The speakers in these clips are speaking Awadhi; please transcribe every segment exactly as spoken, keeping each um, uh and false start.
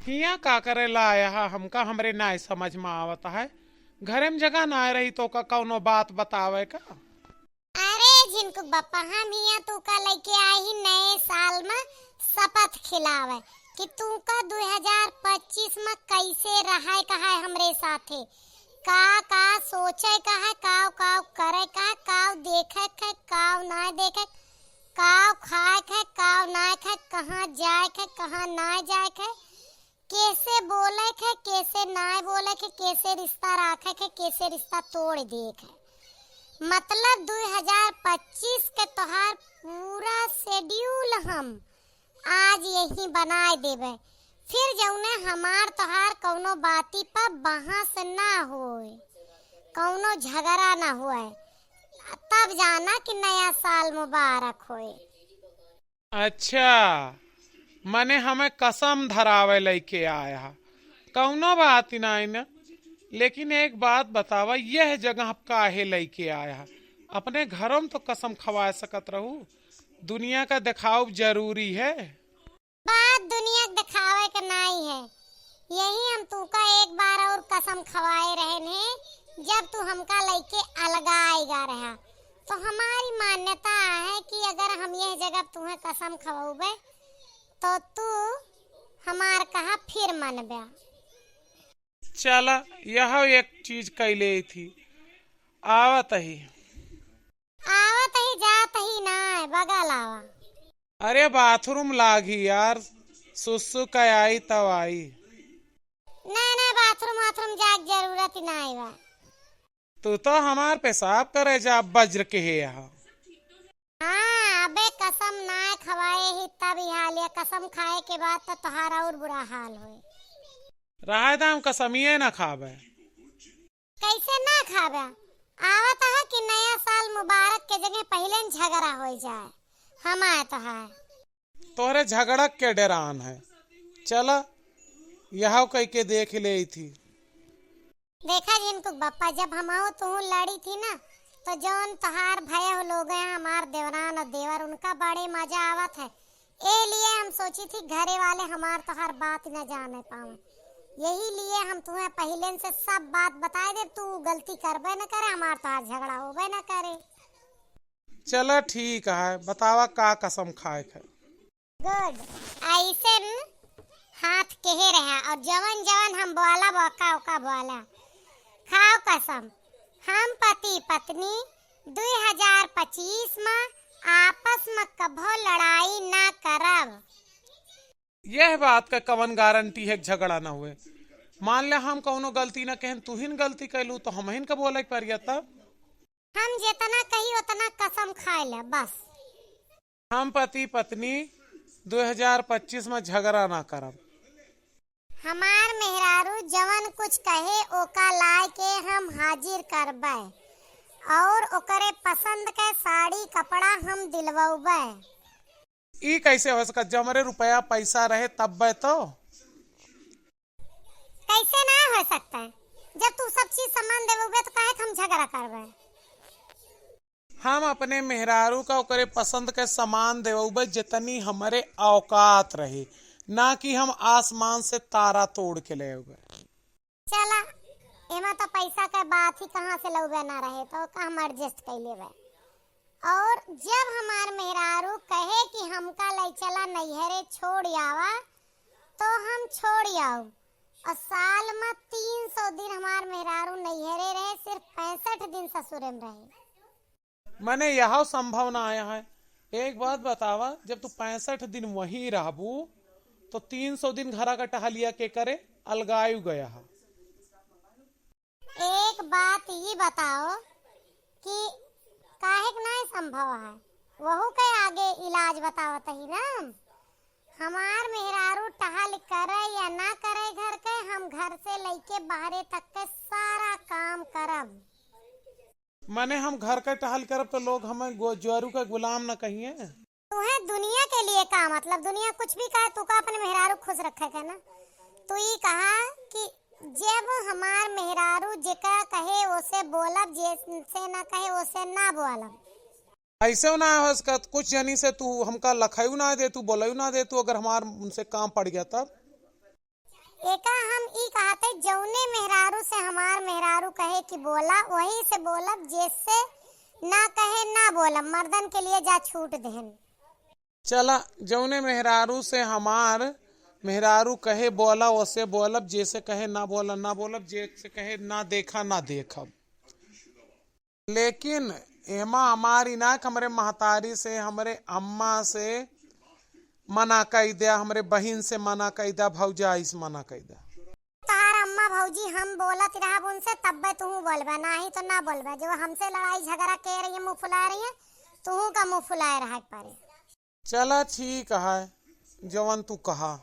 हियाँ का करे ला आया हा? हमका हमरे नाय समझ मा आवत है। घरे में जगह नाय रही तो का कौनो बात बतावे का? अरे झिनकुक बप्पा, हम हियाँ तू का लइके आए ही नए साल में शपथ खिलावे कि तू का दो हजार पच्चीस में कैसे रहे का है हमरे साथे, का का सोचे का है, काव काव करे का है, काव देखे के है, काव ना देखे, काव खाए के है, काव ना खाए, कहाँ जाए के है, कहाँ ना जाए के है, कैसे बोले के है, कैसे ना बोले के है, कैसे रिश्ता राखे के है, कैसे रिश्ता तोड़ दिए के है। मतलब दो हजार पच्चीस के तोहार पूरा शेड्यूल हम आज यही बनाए देबे। फिर जौने हमार तोहार कौनो बाती पर बहस ना होए, कौनो झगड़ा ना होए, तब जाना कि नया साल मुबारक होए। अच्छा, मने हमें कसम धरावे लइके आया हा। कौनो बात नाई न, लेकिन एक बात बतावा, यह जगह काहे लइके आया हा? अपने घरों में तो कसम खवाए सकत रहू, दुनिया का देखाव जरूरी है। बात दुनिया के देखावे के नाई है, यही हम तू का एक बार और कसम खवाए रहन है, जब तू हमका लइके अलगाए गा रहा, तो हमारी मान्यता है कि अगर हम यह जगह तुहें कसम खवाबे, तो तू हमार कहा फिर मनबे। चला, यह एक चीज कैले थी, आवत ही। आवत ही, जात ही ना, बगल आवा। अरे बाथरूम लागी यार, सुसु का आई तब आई। नहीं, नहीं, बाथरूम वाथरूम जाए के जरूरत ही ना बा। तू तो हमार पेशाब करे जा, वज्र के है यहाँ। हाँ, अबे कसम ना खवाए ही तब ही हाल, या कसम खाए के बाद तो तोहार और बुरा हाल होए। रहे दाम कसमिये ना खाबे। कैसे ना खाबे? आवत है कि नया साल मुबारक के जगह पहिले न झगड़ा हो जाए। हम आए तो है। तोहरे झगड़ा के डेरान है। चला, यह कह के देख ले थी। देखा जिनको बप्पा, जब हम हो तू लड़ी थी ना, तो जौन तोहार भय हो लोग हैं, हमार देवरान और देवर, उनका बड़े मजा आवत है। ए लिए हम सोची थी घरे वाले हमार तोहार बात न जाने पावे, यही लिए हम तुम्हें पहिले से सब बात बताए दे, तू गलती करबे न करे, हमार तोहार झगड़ा होबे न करे। चला ठीक है, बतावा का कसम खाए के? गुड, ऐसे न हाथ केहे रहा और जवन जवन हम बोला ओका ओका बोला। खाओ कसम, हम पति पत्नी दो हजार पच्चीस में आपस में कभो लड़ाई ना करब। यह बात का कवन गारंटी है कि झगड़ा ना हुए? मान ले हम कौनो गलती ना कहन, तू ही न गलती कैलू तो हम ही न का बोले के परिया तब? हम जितना कही उतना कसम खाए ले बस। हम पति पत्नी दो हजार पच्चीस में झगड़ा ना करब। हमार मेहरारू जवन कुछ कहे ओका लाए के हम हाजिर करबे और ओकरे पसंद के साड़ी कपड़ा हम दिलवबे। ई कैसे हो सकत, जब हमरे रुपया पैसा रहे तब बे तो? कैसे ना हो सकता है? जब तू सब चीज सामान देबे तो काहे हम झगड़ा करबे? हम अपने मेहरारू का ओकरे पसंद के सामान देबे जितनी हमरे औकात रही, ना कि हम आसमान से तारा तोड़ के ले। चला, एमा तो पैसा के बात ही कहाँ से लौबे ना रहे, तो का हम एडजस्ट कर लेबे। और जब हमार मेहरारू कहे कि हमका ले चला नैहरे छोड़ आवा, तो हम छोड़ आऊ। और साल में तीन सौ दिन हमार मेहरारू नैहरे रहे, सिर्फ पैंसठ दिन ससुरे में रहे। मने यह संभव ना आया है। एक बात बतावा, जब तू पैंसठ दिन वहीं रहबू, तो तीन सौ दिन घरा का टहलिया के करे अलगायु गया है। एक बात ये बताओ कि काहे के नाय संभव है, वहू के आगे इलाज बतावत ही ना। हमार मेहरारू टहल करे या ना करे घर के, हम घर से लइके बाहरे तक के सारा काम करब। मने हम घर के टहल करब तो लोग हमें गो-, ज्वारू का गुलाम न कहिए। तुहे दुनिया के लिए का मतलब, दुनिया कुछ भी कहे, तू का अपने मेहरारू खुश रखे के ना। तू ई कहा कि जब हमार मेहरारू जेका कहे ओसे बोलब, जेसे ना कहे ओसे ना बोलब। ऐसे ना हो सकत, कुछ जनी से तू हमका लखायु ना दे, तू बोलयु ना दे, तू अगर हमार उनसे काम पड़ गया तब। एका हम ई कहते, जौने मेहरारू से हमार मेहरारू कहे कि बोला, वही से बोलब, जैसे ना कहे ना बोलब, मर्दन के लिए जा छूट देहन। चला, जौने मेहरारू से हमार मेहरारू कहे बोला, ओसे बोलब, जैसे कहे ना बोला, ना बोलब, जैसे कहे ना देखा, ना देखब। लेकिन एमा हमारी ना कि हमरे महतारी से, हमरे अम्मा से मना कई द्या, हमरे बहिन से मना कई द्या, भौजाई से मना कई द्या। तोहार अम्मा भौजी हम बोलत रहब उनसे, तब्बे तुहू बोलबे, नाही तो ना बोलबे। जो हमसे लड़ाई झगड़ा के रही है, मुँह फुलाए रही है, तुहू का मुँह फुलाए रहे के पड़े। चला ठीक है, जवन तू कहा।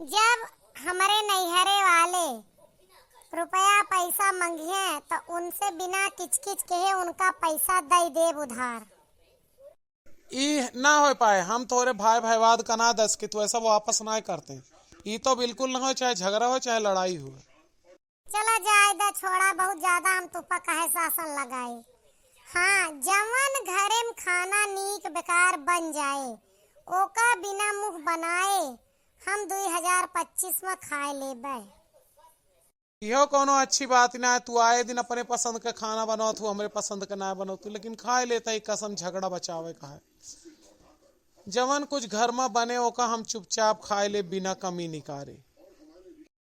जब हमरे नैहरे वाले रुपया पैसा मंगिहे, तो उनसे बिना किचकिच कहे उनका पैसा दे देब उधार। ई ना हो पाए, हम तोरे भाई भाईवाद का ना दस कि तू ऐसा वापस ना करते। ई तो बिल्कुल ना हो, चाहे झगड़ा हो, चाहे लड़ाई हो। चला जाए दा, छोड़ा, बहुत ज्यादा हम तुपा काहे शासन लगाई। हाँ, जवन घरे में खाना नीक बेकार बन जाए, ओका बिना मुँह बनाए हम दुई हजार पच्चीस में खाए लेबे। इहो कोनो अच्छी बात ना है। तू आए दिन अपने पसंद का खाना बनावत हो, हमरे पसंद का ना बनावत हो, लेकिन खाए लेता ही कसम झगड़ा बचावे का है। जवन कुछ घर में बने, ओका हम चुपचाप खाए ले, बिना कमी निकारे।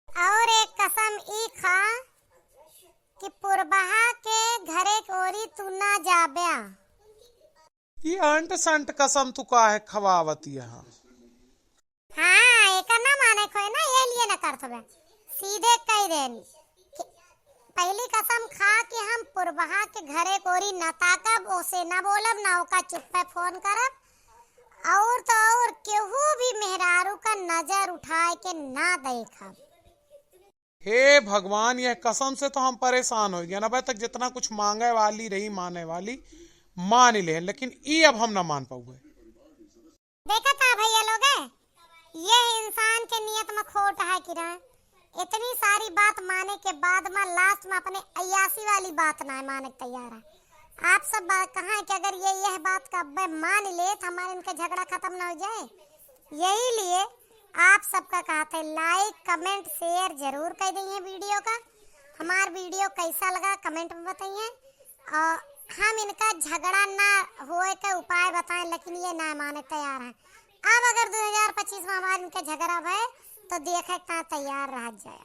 और एक कसम ई खा कि पुरबहा के घरे के ओरी तू ना जाब्या। ई अंट संट कसम तू काहे खवावत यहाँ? हाँ, एकर ना माने कोई ना, ये लिए ना करत हवे। सीधे कह देनी कि पहली कसम खा कि हम पुरबहा के घरे कोरी ना ताकब, ओसे ना बोलब, ना ओका चुप्पे फोन करब। और तो और केहू भी मेहरारू का नजर उठाए के ना देखब। हे भगवान, यह कसम से तो हम परेशान हो गए। अबे तक जितना कुछ मांगे वाली रही, माने वाली, मान ही ले, लेकिन ई अब हम ना मान पाऊंगे। देखा था भैया लोग, ये इंसान के नियत में खोट है कि ना, इतनी सारी बात माने के बाद में last में अपने अय्यासी वाली बात ना माने के तैयार है। आप सब बात कहाँ है कि अगर ये, यह बात का अब्बे मान ले तो हमारे इनका झगड़ा खत्म ना हो जाए। यही लिए आप सबका कहते हैं, like, comment, share जरूर कर दइए video का। हमार video कैसा लगा comment में बताइए। और हम इनका झगड़ा ना होए के उपाय बताएं, लेकिन ये ना माने तैयार हैं। अब अगर दो हज़ार पच्चीस में हमार इनके झगड़ा भए तो देखे के तैयार रह जाए।